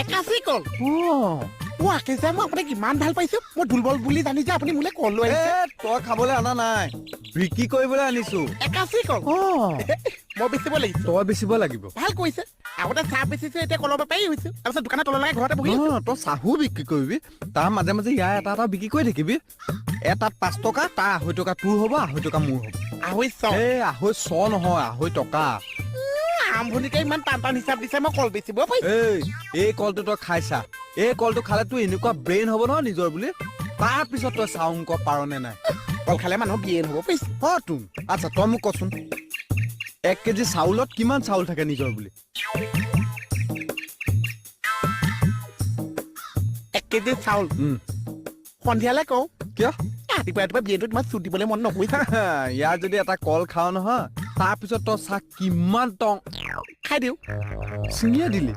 একাশী কল? অঁ। অ আকেশ দা, মই আপোনাক ইমান ভাল পাইছো, মই দুৰ্বল বুলি জানি যে আপুনি মোলৈ কল লৈ এ আহিছে। তই খাবলৈ অনা নাই, বিক্ৰী কৰিবলৈ আনিছো। একাশী কল? অঁ। মই বেচিব লাগিছে? তই বেচিব লাগিব। ভাল কৰিছে। আগতে চাহ বেচিছো, এতিয়া কলৰ বেপাৰী হৈছো। তাৰপিছত দোকানত তলৰ লগাই ঘৰতে বহি আছো। নহয়, তই চাহো বিক্ৰী কৰিবি, তাৰ মাজে মাজে ইয়াৰ এটা এটা বিক্ৰী কৰি থাকিবি। এটাত 5 টকা, তাৰ 2.5 টকা তোৰ হ'ব, 2.5 টকা মোৰ হ'ব। 2.5? এই 2.5 নহয়, 2.5 টকা। আৰম্ভণিতে ইমান টান টান হিচাপ দিছে, মই কল বেচিব পাৰিম? এই কলটো তই খাইছা, এই কলটো খালে তোৰ এনেকুৱা ব্ৰেইন হ'ব নহয় নিজৰ বুলি, তাৰপিছত তই চাওঁ ক পাৰনে নাই। কল খালে মানুহ ব্ৰেইন হ'ব পাৰিছে? অ তোন। আচ্ছা, তই মোক কচোন, 1 কেজি চাউলত কিমান চাউল থাকে নিজৰ বুলি? 1 কেজি চাউল? সন্ধিয়ালে কওঁ। কিয়? ৰাতিপুৱা ৰাতিপুৱা ব্ৰেইনটোত ইমান চুট দিবলৈ মন নকৰিছে। ইয়াৰ যদি এটা কল খাৱ নহয়, তাৰপিছত তই চাহ কিমান টং খাই দিওঁ। ছিঙিয়ে দিলি।